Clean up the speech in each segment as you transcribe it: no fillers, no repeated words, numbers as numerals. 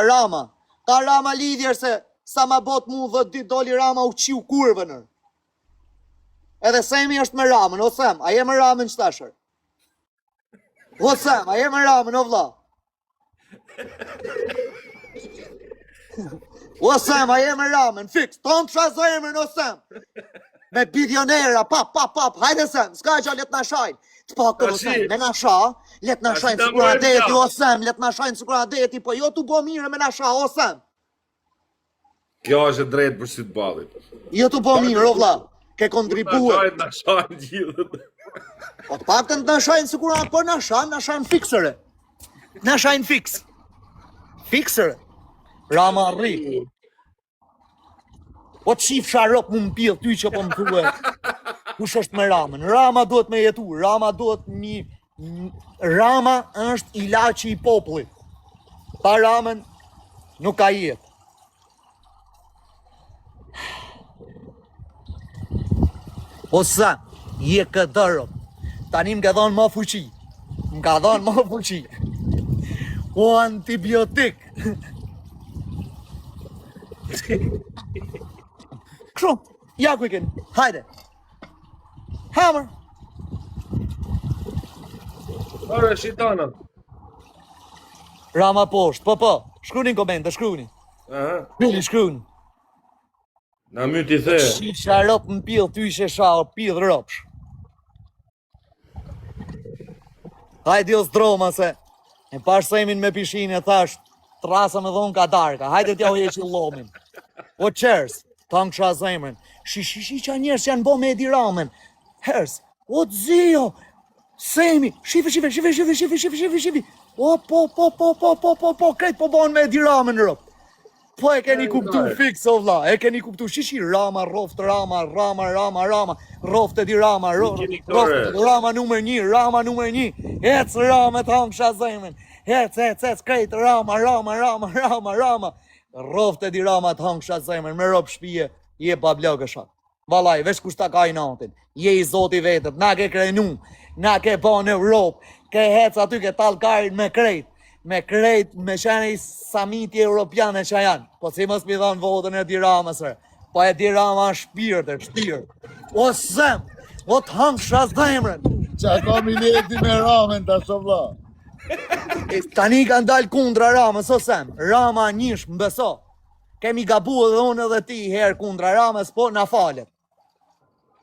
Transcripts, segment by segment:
Rama. Ka Rama lidhje se sa ma bot mu dhe ditë doli Rama u qiu kurvën. ër. Edhe Semi është me Ramën, o Sem, a je me Ramën që tashër? O Sem, a je me Ramën, o vlla? O Sem, a je me Ramën, fiks, tonë të zemrën, o Sem. Me bilionera, pap, pap, pap, hajde Sem, s'ka gja, le të na shajnë. Të paktën, o Sem, me na sha, le të na shajnë sikur adeti, o Sem, le të na shajnë sikur adeti, po jo të bo mirë me na sha, o Sem. Kjo është e drejtë për sy të ballit. Jo të bo mirë, o vlla. Ke kontribuar. Na shajnë, na shajnë gjithë. Po të paktën të na shajnë sikur atë, por na shajnë, na shajnë fiksere. Na shajnë fiks. Fiksere. Rama rri. Po të shifsha rop mu më pjellë ty që po më thue. Kush është me Ramën? Rama duhet me jetu, Rama duhet një... Rama është ilaçi i popullit. Pa Ramën nuk ka jetë. O sa, je këdërë. Tani më ka dhonë ma fuqi. Më ka dhonë ma fuqi. O antibiotik. Kështu, ja ku i keni. Hajde. Hammer. Ore, shitana. Rama poshtë, po po, shkruni në komente, shkruni. Aha. Shkruni, shkruni. Na myti the. Shisha rop në pillë, ty ishe sha, o pillë ropsh. Hajde jo zdroma se e pash semin me pishinë e thash trasa me dhonë ka darka. Hajde t'ja u heqi llomin. O qers, ta në kësha zemrën. Shi, shi, shi, qa njerëz janë bo me Edi Ramën. Hers, o të zio, Semi, shife, shife, shife, shife, shife, shife, shife, shife. O, po, po, po, po, po, po, po, krejt po bon me Edi Ramën, rob. Po e keni kuptu fiks o vlla, e keni kuptu shishi Rama, rroft Rama, Rama, Rama, Rama, rroft Edi Rama, ro, rroft Rama numër 1, Rama numër 1. Ec Rama të hangsha zemrën. Ec, ec, ec krejt Rama, Rama, Rama, Rama, Rama. Rroft Edi Rama të hangsha zemrën, me rob shtëpie, je bablokësha. Vallaj, veç kush ta ka inatin. Je i zoti vetët, na ke krenu, na ke ba në Europë, ke hec aty ke tall karin me krejt, me krejt, me qenë i samiti europian e që janë. Po si mos mi dhanë votën Edi Ramës, re. Po Edi Rama është shpirt, e shpirt. O zem, o të hangsha zemrën. Qa ka mileti me Ramën tash o vlla? E, Tani kanë dalë kundra Ramës, o sem. Rama njësh, më beso. Kemi gabu edhe unë edhe ti herë kundra Ramës, po na falet.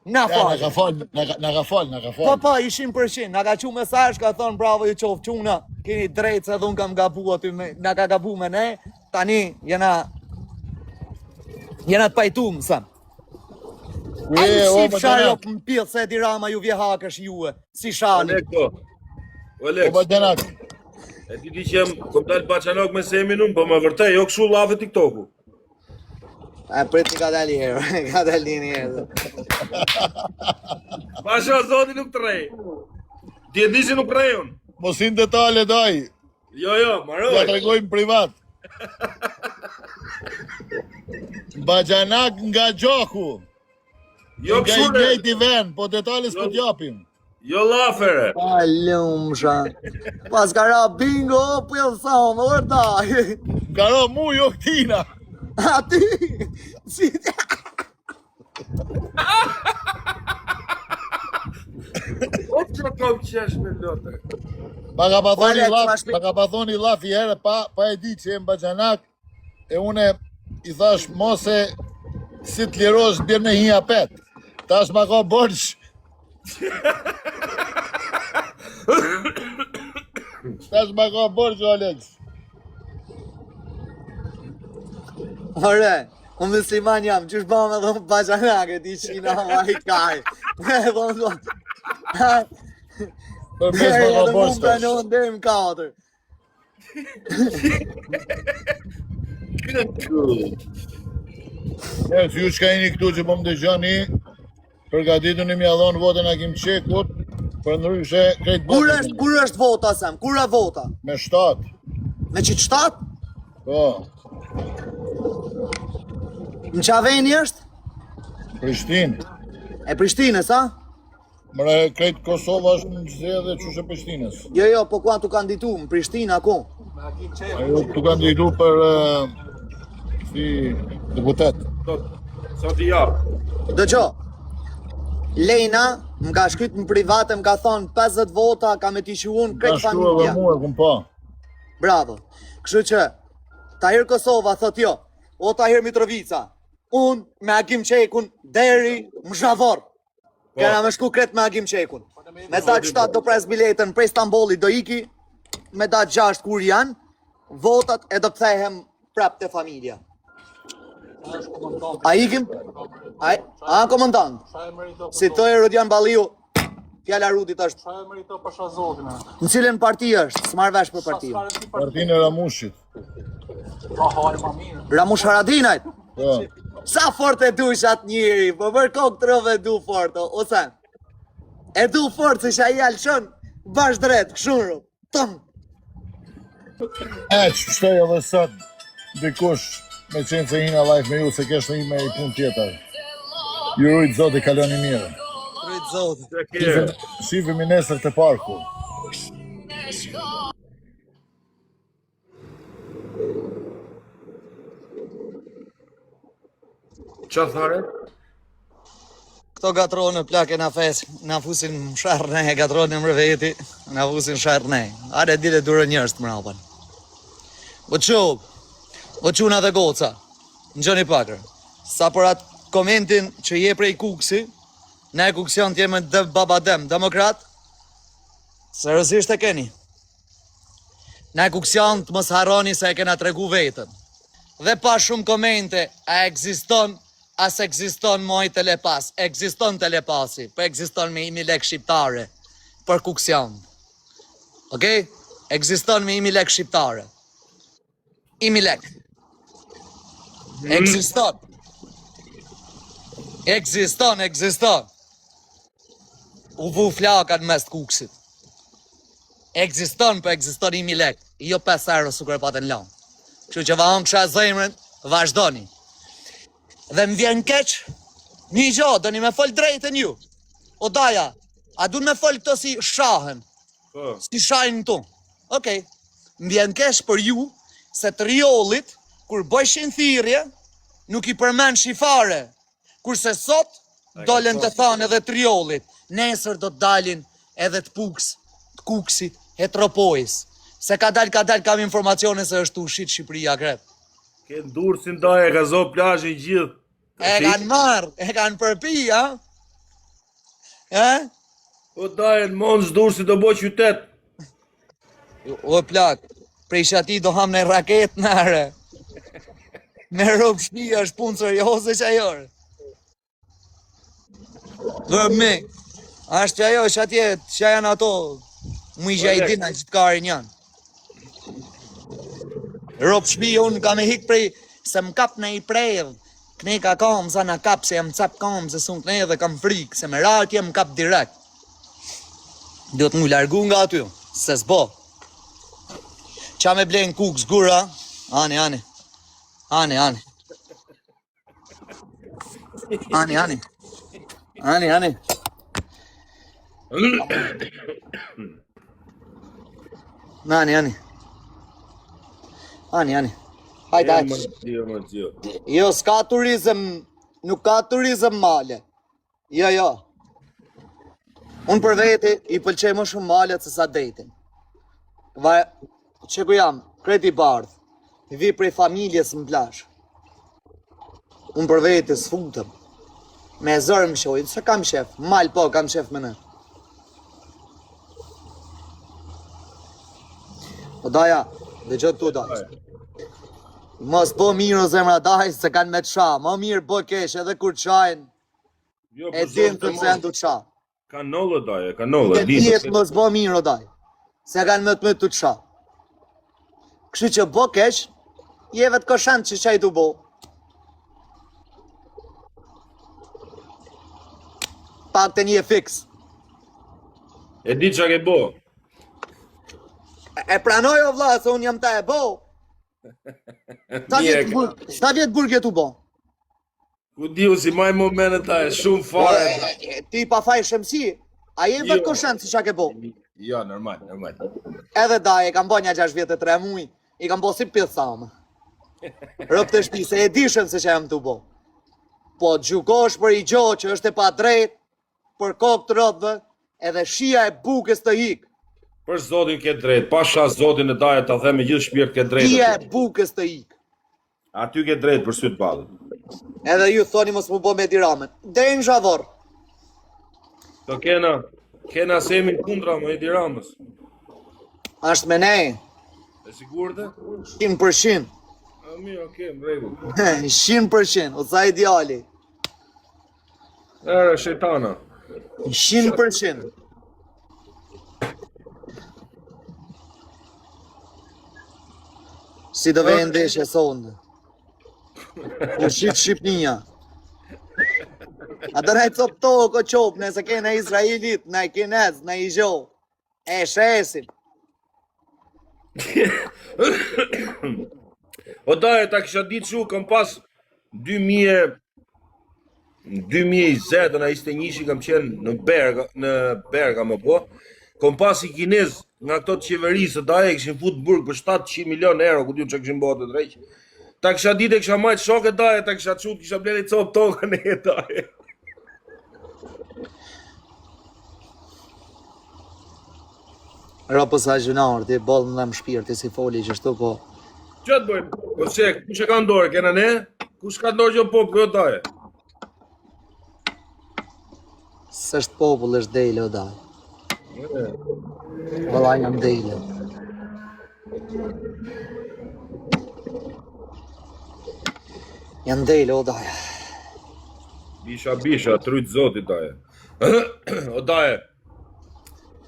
Na Ja, na falet. ka fal, na ka na ka fal, na ka Po fal. po, ishin përqind, na ka qu mesazh, ka thonë bravo ju qoftë çuna, keni drejtë se edhe unë kam gabu aty me, na ka gabu me ne, tani jena jena të pajtum, sem. Ku Ai je, o si më fsharop në pillë se Edi Rama ju vje hakësh juve, si shani. Olek, po. O Olek, bajanak. e di ti që jam, kom dal baçanok me Semin unë, po më vërtet, jo kështu llafe TikToku. A prit një ka dalë herë, ka dalë një herë. Pasha zoti nuk të rrej. Ti e di se nuk rrej unë. Mos hin detale daj. Jo, jo, Ja maroj. tregojmë privat. Bajanak nga gjaku. Jo Nga i kështu re. njëjti vend, po detale s'po t'japim. Jo llafere. Pa lumsha. Pas ka ra bingo, o pjell sa më vërta. Ka ra mu jo këtina. Aty. Si O që kom qesh me lotë. Pa ka pa thoni Alex, llaf, ma shpi- pa ka pa thoni llaf i herë pa pa e di që jem bajanak e une i thash mos e si të lirosh bjer me hi apet. Tash ma ka borxh. Tash ma ka borxh o Alex. Ore, unë musliman jam, qysh bëmë edhe unë bajanak e di qina, vaj kaj. Po më thonë, Për mes ma ka edhe borxh mund tash. pranon deri në katër. Njerëz, ju çka jeni këtu që po më dëgjoni, përgatituni m'ja dhon votën Agim Çekut, për ndryshe krejt Kur botën. është kur është vota Sam? Kur është vota? Me 7. Me qitë 7? Po, Në qa veni është? Prishtinë. E Prishtinës, a? Mëre, krejt Kosova është në zgjedhje qysh e Prishtinës. Jo, jo, po ku tu kandidu, në Prishtinë, a ku? Ajo tu kandidu për eh, si deputet. Sot, sot i jap. Dëgjo. Lena më ka shkryt në privat e më ka thonë 50 vota ka me t'i çu unë Ka krejt shkruar edhe familja. mua, kum pa. Bravo. Kështu që Tahir Kosova thot jo. O Tahir Mitrovica. Unë me Agim Çekun deri në Zhavor. Po. Kena me shku kret me Agim Çekun. Me datë 7 do pres biletën prej Stambollit do iki, me datë 6 kur janë, votat e do kthehem prap te familja. A ikim? A, a komandant? Si thoi Rodian Balliu, fjala Rudit është. Qa e merito pasha zotin, e? Në cilën parti është? S'marr vesh për partinë. S'ka rëndësi parti, Partinë e Ramushit. ka hajë ma mirë. Ramush Haradinajt. Po. Sa fort e dush atë njeri, po për kokë trove e du fort, o, o sen. E du fort se që ai alëshon bash drejt, kështu ru. Tëm. E, që shtoj edhe sot, dikush me qenë se hina live me ju, se kesh në ime i punë tjetër. Ju rujt zoti, kaloni mirë. Rujt zoti. Çka ke? Shifemi nesër te parku. Qa thare? Këto gatronë plak e na fes, na fusin në sherr ne, gatronë në veti, na fusin sherr ne. Are dile durën njerëz të mrapën. O çu, o çuna dhe goca, ngjoni pakër. Sa për atë komentin që je prej Kuksi, ne Kuksian të jemi dhe babadem, demokrat, seriozisht e keni. Ne Kuksian të mos harroni se e kena tregu vetën. Dhe pa shumë komente, a ekziston, a s'ekziston moj telepas. Ekziston telepasi, po ekziston me imi lek shqiptare, për Kuksian. Okej? Ekziston me imi lek shqiptare. Imi lek. Ekziston. Ekziston, ekziston. U vu flaka në mes të Kuksit. Ekziston, po ekziston imi lek. Jo 5 euro sukur e patën lanë. Kështu që vahon kësha zemrën, vazhdoni. Dhe më vjen keq, një gjo, doni me fol drejtën ju. O daja, a du me fol këto si shahen? Po. Si shajnë këtu. Okej. Më vjen keq për ju se të rjollit kur bëjshin thirrje nuk i përmendshi fare. Kurse sot dolën të thanë edhe të rjollit. Nesër do të dalin edhe të Puks, të Kuksit, e Tropojës. Se ka dal, ka dal, kam informacione se është u shit Shqipëria krejt. Ke në Durrësin daje, ka zo plazhin gjithë. E kanë marrë, e kanë përpi, ha? E? Po daje, në Monzë Durrësi do bëj qytet. O plak, prej që ati do ham në raket në are. Me rob shpi është punë serioze që ajo. Dhe me, është që ajo, që atje, që janë ato, mu i që i din, që të karin janë. Rob shpi, unë kam e hik prej, se më kap në i predh, këne ka kam, sa na kap, se jam cap kam, se sun këne dhe kam frikë, se me ra atje më kap direkt. Duhet mu largu nga aty, se s'bo. Qa me blen kukës gura? Ani, ani. Ani, ani. Ani, ani. Ani, ani. Ani, ani. Ani, ani. Hajde, hajde. Jo, më jo. Jo, s'ka turizëm, nuk ka turizëm male. Jo, jo. Unë për veti i pëlqej më shumë malet se sa detin. Va, që ku jam, krejt i bardh, vi prej familjes në plazh. Unë për veti s'futëm. Me zërë më shojnë, se kam shef, mal po, kam shef me ne. Po daja, dëgjoj tu daj. Mos bo mirë o zemra daj, se kanë me të sha. Më mirë bo keq edhe kur të shajnë, Jo, e për din zotin të pse janë të të sha. Ka nollë daje, ka nollë, Këtë di. jetë mos bo mirë o daj. Se kanë me të me të të sha. Kështu që bo keq, je vetë koshant që qaj të bo. Pak të një fiks. E di çka ke bo. E, e pranoj o vlla se unë jam ta e bo. Sa Mirë vjet ka. burg, sa vjet burg je tu bo? Ku diu si maj momente ta e shumë Po, fare. e, e, ti pa faj shemsi. A je vetë Jo. koshant si çka ke bo? Jo, normal, normal. Edhe daje, kam bo nja 6 vjetë e 3 muj, i kam bo si pjesë Robt e shpi, se e dishëm se që jam të bo. Po gjykosh për i gjo që është e pa drejt, për kokë të robëve, edhe shija e bukës të hik. Për zotin ke drejt, pasha zotin e daje ta them me gjithë shpirt ke drejt. Shija e bukës të hik. Aty ke drejt për sy të ballit. Edhe ju thoni mos mu bo me Edi Ramën. Deri në zhavorr. Do kena, kena semin kundra me Edi Ramës. Është me ne. E sigurt e? 100%. A mirë, okej, në rregull. 100%, o sa ideali. Ere, shejtana. 100%. Si do vejë ndeshje sonde. U shit Shqipnia. A do na i copë tokë, o qopë, nëse kena Izraelit, na i kinez, na i gjo. E shesim. O daje, ta kisha ditë shu, kam pas 2000 2020 në 21 kam qenë në Berga, në Bergamo po. Kom pas i kinez nga këto të qeverisë, daje kishin fut në burg për 700 milion euro, ku di unë çka kishin bërë të drejt. Ta kisha ditë e kisha majt shokë daje, ta kisha çut, kisha blerë copë tokën e daje. Ro po sa gjynor, ti boll më dhem shpirti si foli qështu po. Ç'a të bëjmë? Po se, kush e ka në dorë, kena ne? Kush ka në dorë që po, kjo daje? S'është popull, është dele o daj. Valla jam dele. Jam dele o daj. Bisha, bisha, t'rujt zoti daje. o daje,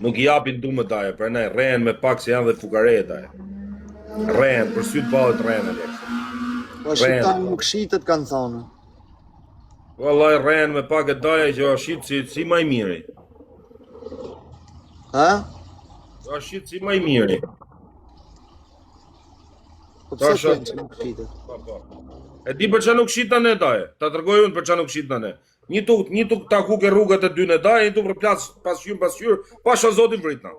Nuk i japin du më daje, për ne rren me pak se janë dhe fukare daje. Rren, për sy të ballit rren, Alex. Po shqiptari nuk shitet kanë thonë. Vallai rren me pak e daje që a shit si, si ma i miri. Ha? A shit si ma i miri. Po pse thonë që nuk shitet? Po, po. E di për ça nuk shitna ne daje. Ta tregoj unë për ça nuk shitna ne. Një tu, një tu taku ke rrugët e dy në daj, një tu përplas pasqyrë pasqyrë, pasha zotin vritna.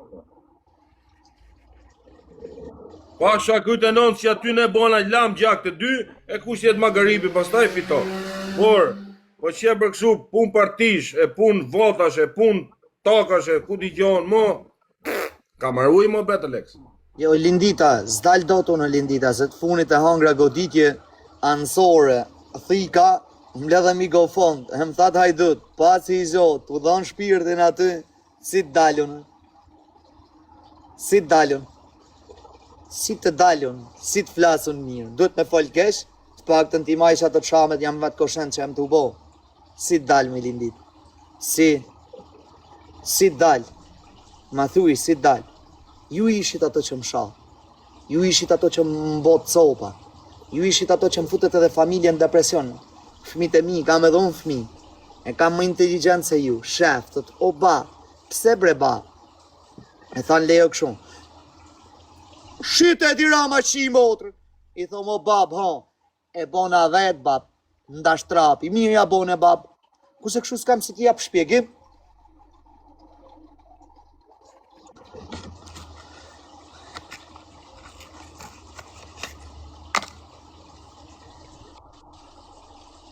Pasha këtë e nonë si aty ne bona lam gjak të dy, e kush jetë ma garibi pastaj fiton. Por, po që e për kështu pun partish, e pun votash, e pun tokash, e ku di gjonë mo, Ka marrë ujë mo bet Alex. Jo Lindita, s'dal dot unë Lindita, se të funit e hangra goditje anësore, thika, mbledha mikrofon, e më thatë hajdut, paci i zot, u dhonë shpirtin aty, si të dal unë? Si të dal unë? Si të dal unë? Si të flas unë mirë? Duhet me fol keq, të paktën t'i majsh ato të shamet, jam vetë koshent që jam të u bo. Si dal mi Lindit? Si? Si dal? Ma thuj, si dal? Ju ishit ato që më shatë. Ju ishit ato që më botë copa. Ju ishit ato që më futët edhe familjen në depresion. Fëmijët e mi, kam edhe unë fëmijë. E kam më inteligjent se ju. Shef, thot, o ba, pse bre ba? E thanë lejo kështu. Shite Edi Rama qi motrën. I thom o bab, ha, E bona vet bab, ndash trapi, mirë ja bone bab. Kurse kështu s'kam si t'i jap shpjegim.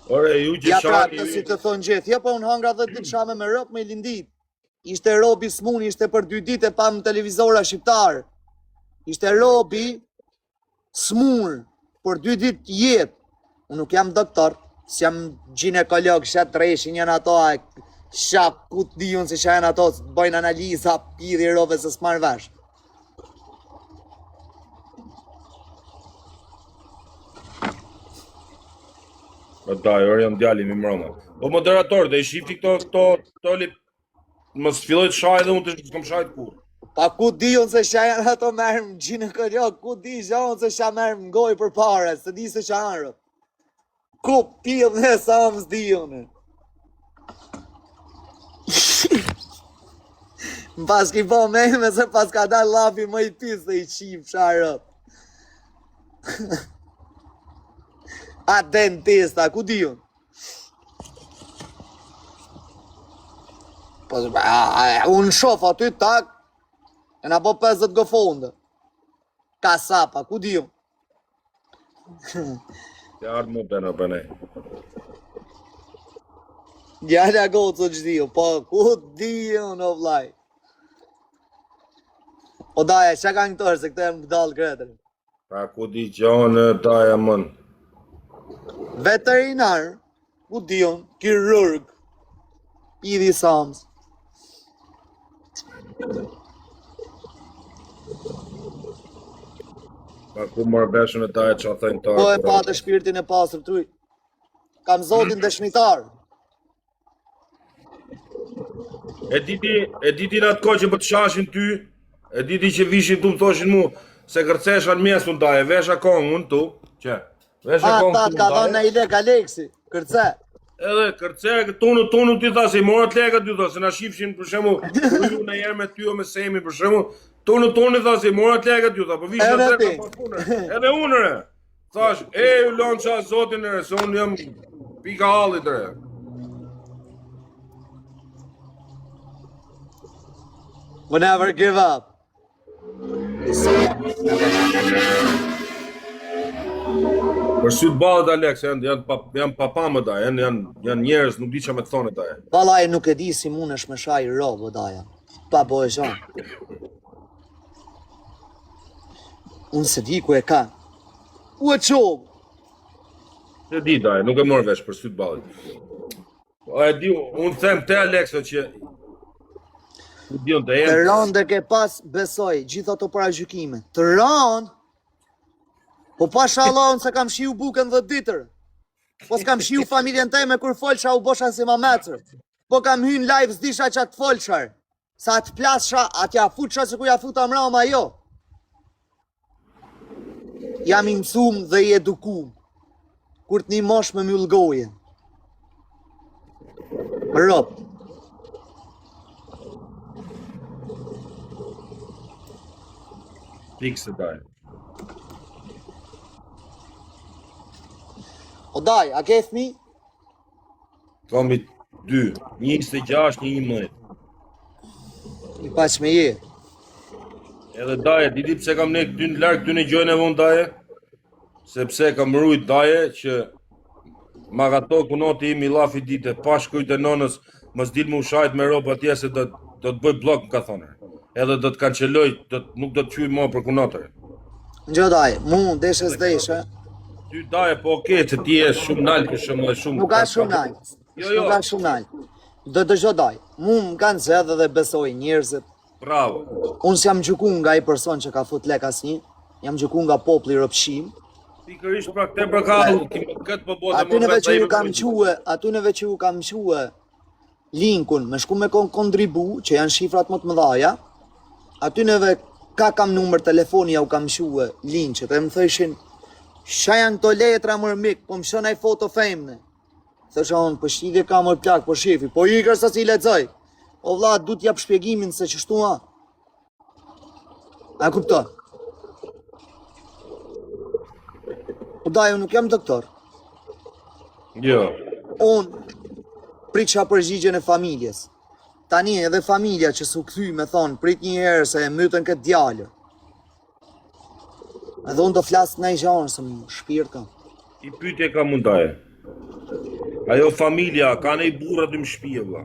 Ore, ju që Ja pra, shani, të si të thonë gjithë, jo po unë hangra 10 ditë shame me rob me lindit. Ishte robi smun, ishte për dy ditë e pamë në televizora shqiptar. Ishte robi Smur për dy ditë jetë. Unë nuk jam doktor, s'jam gjinekolog, sha treshin janë ato, a sha ku të di unë se sha janë ato, të bëjnë analiza, pidhi robe se s'marr vesh. Po daj, ore jam djali mi mroma. Po moderator, dhe i shifti këto këto këto li Mos filloj të shaj dhe unë të s'kam shajt kurrë. Pa ku di unë se sha janë ato merë më gjinekolog, ku di sha unë se sha merë më gojë për pare, se di se sha janë rëp. Ku pidh në sa më s'di unë. Më pas ki bo me me se pas ka dalë llafi më i pis dhe i qipë sha rëp. A dentista, ku di unë? Po, a, a, unë shof aty, tak, E na bo 50 GoFund. Kasapa, ku di unë? Të ardhë mu të në bëne. Djala gocë o ç'di, po ku di unë o vllai. O daja, çka kanë këto se këto janë budall kretër. Pa ku di gjonë, daja mën. Veterinar, ku di unë, kirurg, pidhi sams. Pa ku marrë veshën e daja që thënë të Po e patë shpirtin e pastër tuj. Kam zotin dëshmitar. E diti, e diti në atë kohë që po të shashin ty, e diti që vishin tu më thoshin mu, se kërcesha në mjes unë daje, vesha kongë unë tu, që, vesha kongë tu unë daje. Ka dhënë në i lek Aleksi, kërce. Edhe kërce, tunu, tunu ti tha, se i morët lekët ty tha, se na shifshin për shembull, kur ju në jerë me ty o me Semi për shembull, tunu, tunu tha, se i morët lekët ty tha, po vishin edhe ti. Edhe unë re. Thash, e ju lonë qa zotin e se unë jam pika hallit re. We never give up. Për sy të ballit Alex, janë janë pa janë papamë da, janë janë janë njerëz, nuk di çfarë me të thonë ata. Vallai nuk e di si mundesh me shaj rob o daja. Pa bo e gjon. Unë se di ku e ka. U e qovë. Se di daje, nuk e morë vesh për sy të ballit. Po e di, unë them te Alekso që Ku di unë të Të jenë. rëndë e ke pas, besoj, gjithë ato paragjykime. Të rëndë! Po pasha Allahun se kam shiu bukën dhe ditër. Po s'kam shiu familjen teme kur folsha u bosha si mamecër. Po kam hy në live s'disha që të folshar. Sa të plasha, atë ja futsha se ku ja futa mrama, jo. Jam i mësum dhe i edukum. Kur të nimosh me myllë gojën. Rob. Fikse daj. O daj, a ke fmi? Kam i dy, një 26, një 11. I paç me je. Edhe daje, di di pse kam ne këty në larg këty në gjojnë e vonë daje? Sepse kam rujt daje që ma ka to kunoti im i llafi dite, pa shkrujt e nonës, mos dil me u shajt me rob atje se do do të bëj bllok më ka thonë. Edhe do të kanceloj, do të, nuk do të quaj më për kunotër. Ngjo daj, mu deshe s'deshe. Ty daje, po okej, se ti je shumë nalt për shembull, e shumë. Nuk ka shumë nalt. Jo, jo. Nuk ka shumë nalt. Do dëgjo daj. Mu më kanë zgjedhë dhe besoj njerëzit. Bravo. Unë s'jam gjyku nga ai person që ka fut lek asnjë. Jam gjyku nga populli robshim. Pikërisht pra këtë për ka, këtë po botë Aty neve që ju kam çue, aty neve që ju kam çue linkun, me shku me kon kontribu, që janë shifrat më të mëdhaja, aty neve ka kam numër telefoni ja u kam çue linqet, e më thëshin, Qa janë këto letra mër mik, po më shën ai foto femne. Thësha unë, po shitje ka mër plak, po shefi, po ikër sa si lexoj. O vlla, du t'jap shpjegimin se qështu a. A kupton? Po daj, unë nuk jam doktor. Jo. Unë pritsha përgjigjen e familjes. Tani edhe familja që s'u kthy me thonë, prit një herë se e mytën këtë djalë. Edhe unë do flas në i gjonë, se më shpirt kam. I pyetje kam unë daje. Ajo familja, ka nej burra aty në shtëpi vlla.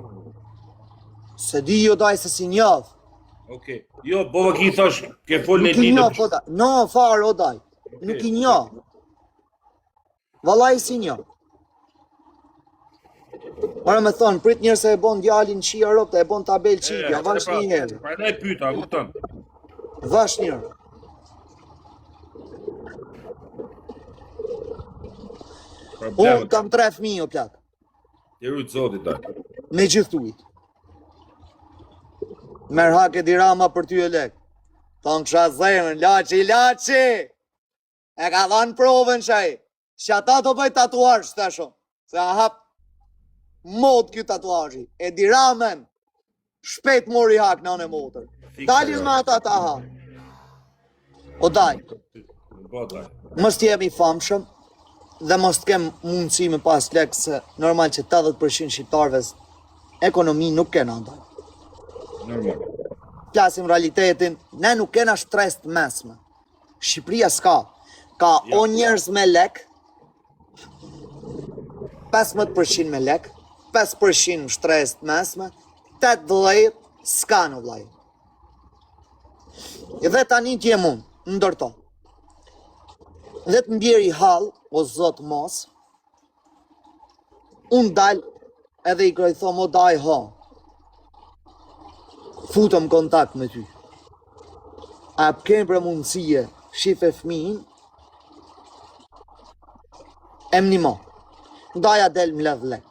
Se di jo daj se si njoh. Okej. Jo, po vaki thash, ke fol në Nuk i ditë. njoh, po daj. No, fare o daj. Nuk i njoh. Vallai si njoh. Ora me thonë, prit njërë se e bon djalin qia ropta, e bon tabel qipja, vash pra, një herë. Pra ne pyeta, kupton? Vash një herë. Problem. Unë kam tre fëmijë o plak, Ti rujt zoti daj. me gjithë ujt. Merr hak Edi Rama për ty e lek. Thonë kësha zemën, laçi, laçi! E ka dhanë provën qaj. Që ata do bëj tatuazh të shumë. Se a hap mod ky tatuazhi. Edi Ramën shpejt mori hak në anë e motër. Dalin me ata ta ha. O daj, Po daj. mos të jem i famshëm dhe mos të kem mundësi me pas lek se normal që 80% shqiptarëve ekonomi nuk kena ndaj. Normal. Flasim realitetin, ne nuk kena shtresë të mesme. Shqipëria s'ka. Ka o njerëz me lek, 15% me lek, 5% shtresë të mesme, 80 s'ka në vllai. Dhe tani që jem unë, ndër to. Dhe të mbjeri hall, o zot mos, unë dal edhe i kroj thom o daj ho. Futëm kontakt me ty. A kem për mundësie, shife fëmijën, e më nimo. Daja del më ledh lek.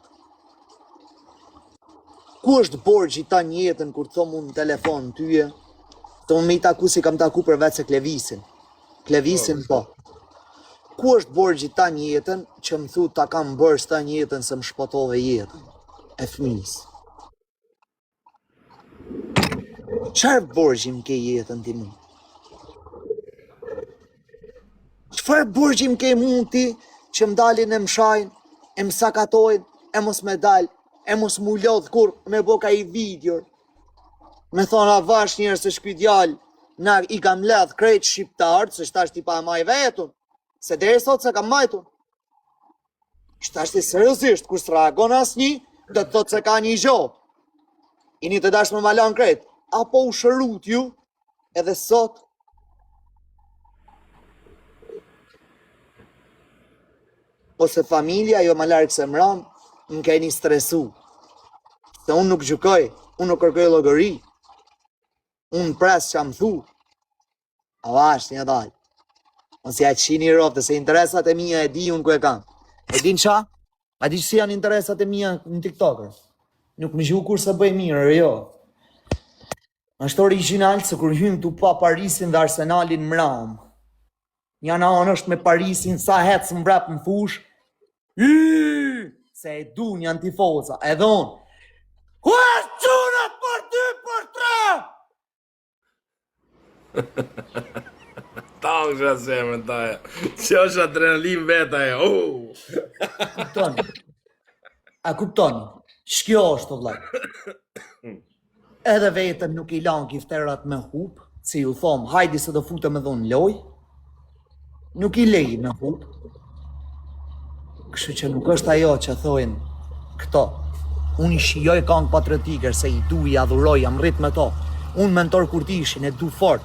Ku është borxhi ta një jetën kur të thom unë në telefon tyje, të unë me i taku si kam taku përveç se Klevisin. Klevisin po. Ku është borxhi ta një jetën që më thu ta kam bërë ta një jetën se më shpëtove jetën e fëmijës? Çfarë borxhi më ke jetën ti mu? Çfarë borxhi më ke mu ti që më dalin e më shajnë, e më sakatojnë, e mos me dal, e mos mu lodh kur me bo ka i video. Me thonë a vash njerë se shky djalë, na i kam ledh krejt shqiptarët, se shtash ti pa e maj vetun, se deri sot se kam majtun. Shtash ti seriozisht, kur s'reagon asnjë, do të thotë se ka një gjo. Ini të dash me ma lanë krejt. Apo u shërut ju, edhe sot, ose familja jo ma larg se mram, më keni stresu. Se unë nuk gjykoj, unë nuk kërkoj llogari. Unë pres që më thu. A vash një dalë. Mos ja qini rofte, se interesat e mia e di unë ku e kam. E din qa? A di si janë interesat e mia në TikToker? Nuk më gju kur se bëj mirë, jo. Është origjinal se kur hyn tu pa Parisin dhe Arsenalin mram. Një anë është me Parisin sa hec mbrap në fush. Y, se e du janë tifoza, edhe unë. Ku është çunat për dy, për tre? Ta është zemrën daja. Që është adrenalin vet ajo. Oh. Kupton? A kupton? Shkjo është o vllai. Edhe vetëm nuk i lanë gifterat me hup, si ju thom, hajdi se do futem edhe unë në loj. Nuk i lej me hup. Kështu që nuk është ajo që thojnë këto. Unë i shijoj kangë patriotike se i du, i adhuroj, jam rrit me to. Unë Mentor Kurtishin e du fort.